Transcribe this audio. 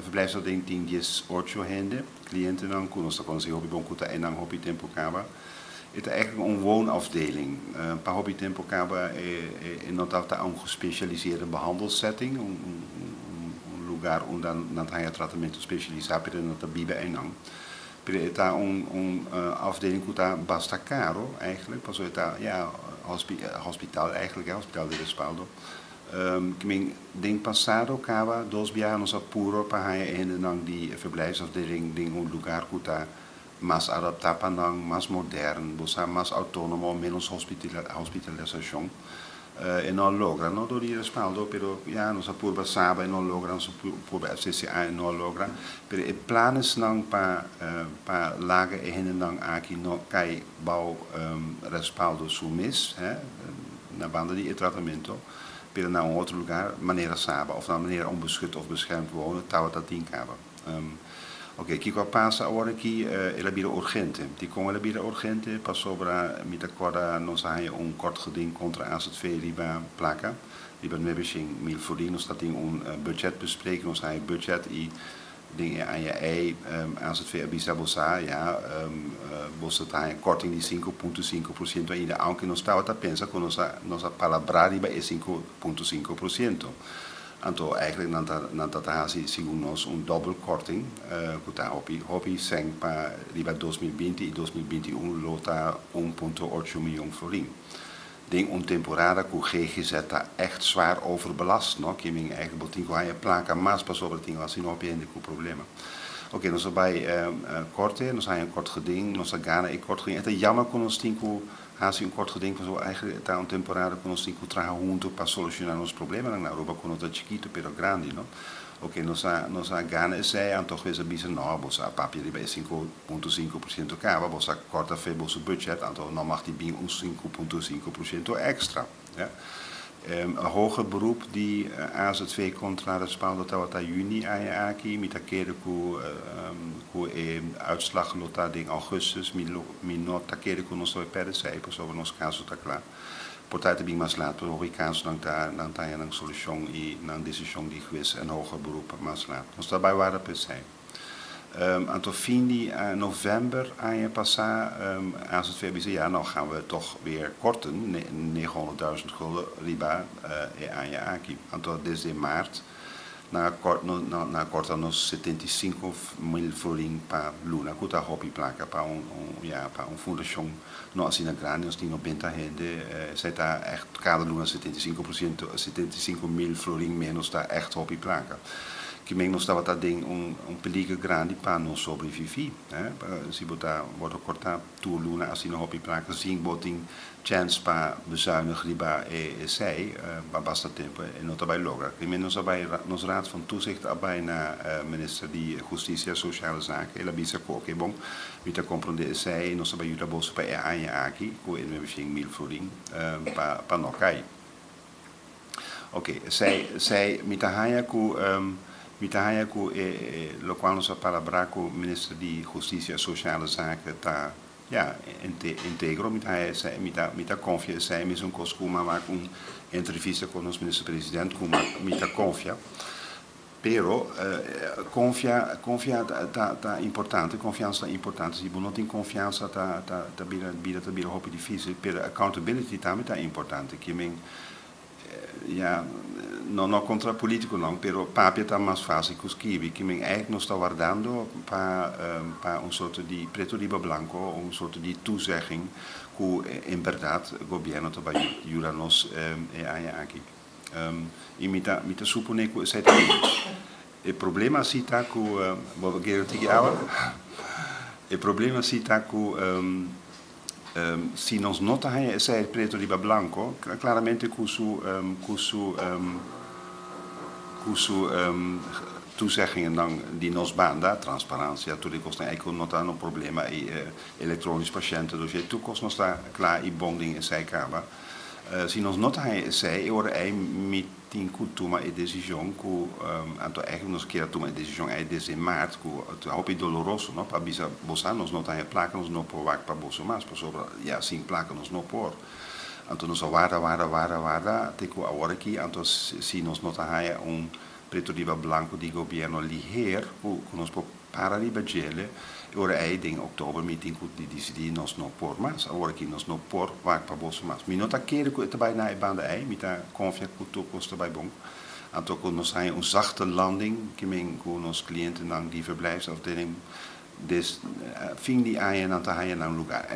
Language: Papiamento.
Verblijfsafdeling tin 18 hende, klientenan ku nos ta konosé hopi bon ku ta einan hopi tempu kaba. E ta eigenlijk un woonafdeling. Pa hopi tempu kaba e no tabata un gespecialiseerde behandelsetting, un lugar unda nan ta haña tratamentu spesialisá, pero nan ta biba einan. Pero e ta un afdeling ku ta basta karo eigenlijk, pasobra e ta, ja, hospital eigenlijk, hospital di Respaldo. Ke men den pasado kaba dos biaha nos a puro pa haña e hendenan di verblijfsafdeling den un lugar ku ta mas adaptá pa nan, mas modern, bo sa, mas outónomo, ménos hospitalisashon. E no a logra no dor di Respaldo, pero ya nos a purba Saba, e no a logra, nos a purba FCCA, e no a logra. Pero e planesnan pa laga e hendenan aki no kai bou Respaldo su mes, hè, na banda di e tratamento, pero na un otro lugar, manera Saba of na manera onbeschut of beschermd wonen, tabata tin kaba. Oké, kiko a pasa awor aki? El a bira urgente. Dikon el a bira urgente? Pasobra mi ta kòrda nos a haña un kort geding kontra AZV riba plaka, riba 900.000 florin. Nos ta tin un budgetbespreking, nos a haña budget i den e aña ei AZV a bisa bo sa, ya, boso ta haña korting di 5,5% ainda, aunke nos tabata pensa ku nos a palabrá riba e 5,5%. Anto eigenlijk nan ta hasi segun nos un dobbel korting, ku ta hopi hopi sèn pa riba 2020 i 2021 lo ta 1,8 mion florin. Den un temporada ku GGZ ta echt zwaar overbelast, no? Ke men eigenlijk bo tin ku haña plaka mas pasobra tin asina hopi hende ku problema. Oké, nos a bai korte, nos a haña un kort geding, nos a gana e kort geding. E ta jammer ku nos tin ku hasi un kort geding, pasobra eigenlijk ta un temporada ku nos tin ku traha huntu pa solushoná nos problemanan na Aruba ku no ta chikitu pero grandi, no? Oké, nos a gana esei, anto hues a bisa, no, boso a papia riba e 5,5% kaba, boso a kòrta fe boso budget, anto no mag di bin un 5,5% extra. Ja? Een hoger beroep di AZV kontra Respaldo tabata yüni aña aki, mi ta kere ku e uitslag lo ta den ougùstùs, mi no ta kere ku nos lo pèrdè esei, pasobra nos kaso ta kla. Por ta bin mas laat, pero hopi kasonan ta haña nan solushon i nan desishon di hues en hoger beroep mas laat. Nos ta bai warda pa esei. Anto fin di november aña pasá, AZV a bisa, ja, nou gaan we toch weer korten, 900.000 gulden riba e aña aki. Anto desde maart, nan a kòrta nos 75.000 florin pa luna, ku ta hopi plaka pa un, ja, pa un fundashon no asina grandi, nos tin 90 hende, esei ta echt kada luna 75%, 75.000 florin menos ta echt hopi plaka. Ke men nos tabata den un peliger grandi pa no sobreviví. Eh? Si bo ta wòrdu kòrtá tur luna asina hopi plaka, sin bo tin chèns pa bezuinig riba esei, pa basta tempu e no ta bai logra. Ke men nos a bai, nos raad van toezicht a bai na minister di Hustisia Sosiale Zaken, el a bisa ku oké bon, mi ta komprondé esei, nos a bai yuda boso pa e aña aki ku e 900.000 florin pa no kai. Oké, esei mi ta haña ku lokual nos a palabrá ku minister di Hustisia Sosiale Zaken ta, ja, integro, mi ta haña esei, mi ta konfia esei, mesun kos ku mi a maak un entrevista ku nos minister president ku mi ta konfia. Pero konfia ta importante, konfiansa ta importante. Si bo no tin konfiansa ta bira ta bira hopi difísil, pero accountability tambe ta importante. Ke men, ja, no kontra polítikonan, pero papia ta mas fásil ku skirbi. Ke men eigenlijk nos ta wardando pa un sorto di pretu riba blanku, un sorto di toezegging ku en berdat gobièrnu ta bai yuda nos e aña aki. I mi ta suponé ku esei ta E problema si ta ku bo ke tiki awa? E problema si ta ku si nos no ta haña esei pretu riba blanku, klaramente ku su toezeggingen di nos banda, transparansia, tur e kosnan ei no ta un problema i elektronisch patiënten, dus tur kos nos ta kla i bon den esei kaba. Si nos no ta haña esei, e ora ei mi tin ku tuma e desishon ku anto eigenlijk nos kier tuma e desishon ei desde maart, ku ta hopi doloroso, no? Pa bisa boso nos no ta haña plaka, nos no por wak pa boso mas, pasobra ja, sin plaka nos no por. Anto nos a warda, warda, warda, warda, te ku awor aki, anto si nos no ta haña un Pretu riba blanku di gobièrnu lihé ku nos por para riba dje. Ora ei den òktober mi tin ku disidí, nos no por mas. Awor aki nos no por wak pa boso mas. Mi no ta kere ku e ta bai na e banda ei, mi ta konfia ku tur kos ta bai bon. Anto ku nos haña un zachte landing, ke men ku nos klientenan di verblijfsafdeling, dus fin di aña nan ta haña nan lugá.